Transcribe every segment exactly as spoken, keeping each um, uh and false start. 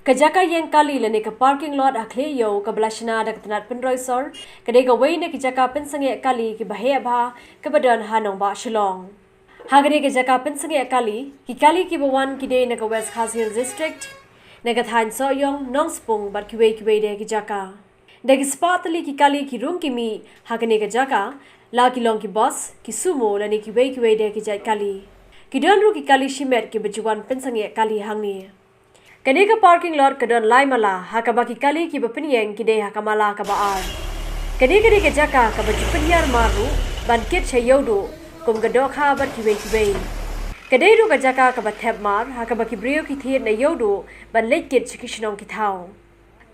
Ka jaka ïeng kali lane ka parking lot ha Khlieh Ïew kaba la shna da ka tnat pynroi sor, ka dei kawei na ki jaka pynsangeh kali kiba heh bha kaba don ha nongbah Shillong. Ha kane ka jaka pynsangeh kali, ki kali kiba wan ki dei na ka West Khasi Hills District, na ka thaiñ Sohiong, Nongspung bad kiwei kiwei de ki jaka. Da ki spah tylli ki kali ki rung ki mih ha kane ka jaka, la ki long ki bus, ki sumo lane kiwei kiwei de ki jait kali. Ki don ruh ki kali shimet kiba ju wan pynsangeh kali hangne. Kane ka parking lot ka don lai mala, ha kaba ki kali kiba pynïeng ki dei ha ka mala kaba ar. Kane ka dei ka jaka kaba ju pynhiar mar ruh ban kit sha Ïewduh, kum ka Dohkha bad kiwei kiwei. Ka dei ruh ka jaka kaba thep mar, ha kaba ki briew ki thied na Ïewduh ban leit kit sha ki shnong ki thaw.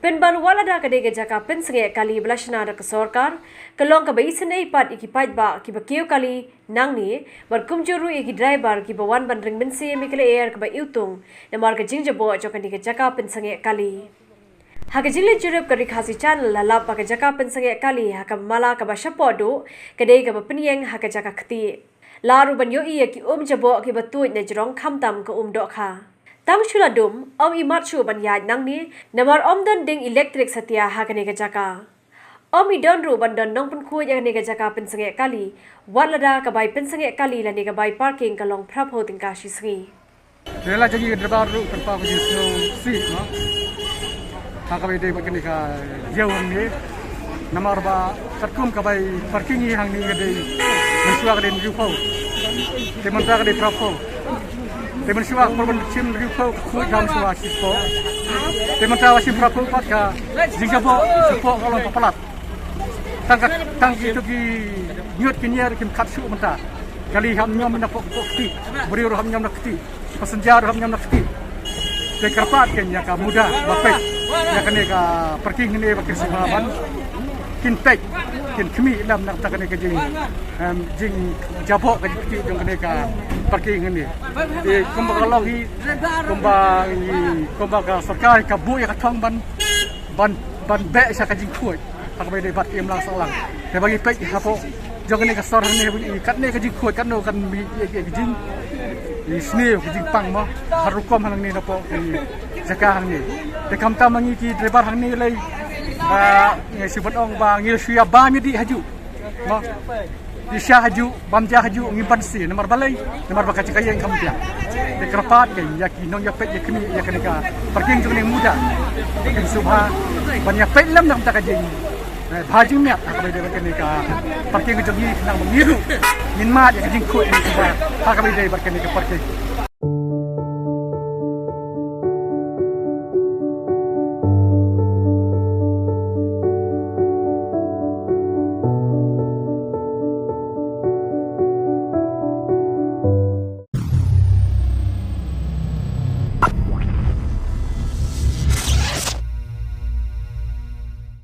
Pynban wat lada ka dei ka jaka pynsangeh kali ba la shna da ka sorkar, ka long kaba isynei pat ïa ki paidbah kiba kiew kali nangne, bad kumjuh ruh ïa ki driver kiba wan ban ring mynsiem ïa ka lyer kaba iwtung namar ka jingjaboh jong kane ka jaka pynsangeh kali. Ha ka jingleit jurip ka Ri Khasi Channel la lap ba ka jaka pynsangeh kali ha ka mala kaba shapoh duh ka dei kaba pynïeng ha ka jaka ktieh. La ruh ban ïohi ïa ki um jaboh kiba tuid na jrong khamtam ka um Dohkha. Tang shu la dum, ym i mat shuh ban ïaid nangne, namar ym don ding elektrik satia ha kane ka jaka. Ym i don ruh ban don nongpynkhuid ïa kane ka jaka pynsangeh kali, wat lada ka bai pynsangeh kali lane ka bai parking ka long phraphew tyngka shi sngi. Te la jagi ka driver ruh kyrpad ka jingsngew sih, no? Ha kaba ïadei bad kane ka ïew hangne. Namar ba katkum ka bai parking hi hangne ka dei, mynshuwa ka dei hynriewphew. Te mynta ka dei phraphew. Te mynshuwa ka por ban shim hynriewphew ka khuid ka mynshuwa shiphew. Te mynta ba shim phraphew pat ka jingjaboh shapoh ka long palat. Tang ka, tang kito ki ñiut ki ñiar kim khat shuh mynta. Kali hap ñiom na pok pok kti. Briew ruh hap ñiom na kti. Passenger ruh hap ñiom na kti. Te kyrpad kein ïa ka MUDA ba peit ïa kane ka parking hangne ba kin sngewbha ban kin peit, kin khmih lem na ka bynta kane ka jing, em, jingjaboh ka jingkti jong kane ka parking hangne. Te kumba ka long hi, kumba i, kumba ka sorkar ka buh ïa ka thong ban, ban, ban beh sha ka jingkhuid. Ha kaba ïadei bad ka imlang sahlang. Te ba ngi peit hapoh jong kane ka sor hangne, ba ngi, katne ka jingkhuid katno kan mih ïa ka jing, i sniew ka jingpang mo. Har rukom hangne napoh i jaka hangne. Te khamtam ma ngi ki driver hangne lei, ba ngi shu ban ong ba ngi shu ïa bam ïa dih hajuh. Mo. Ïa sha hajuh, bam ja hajuh, ngim pan sniew namar balei, namar ba ka jaka ïeng kam biang. Te kyrpad kein ïa ki nongïapeit ïa kane, ïa kane ka parking jong kane MUDA. Kin sngewbha ban ïapeit lem na ka bynta ka jing, eh, bha jingmiat ha kaba ïadei bad kane ka parking jong ngi, khnang ba ngi ruh ngin mad ïa ka jingkhuid, ngin sngewbha ha kaba ïadei bad kane ka parking.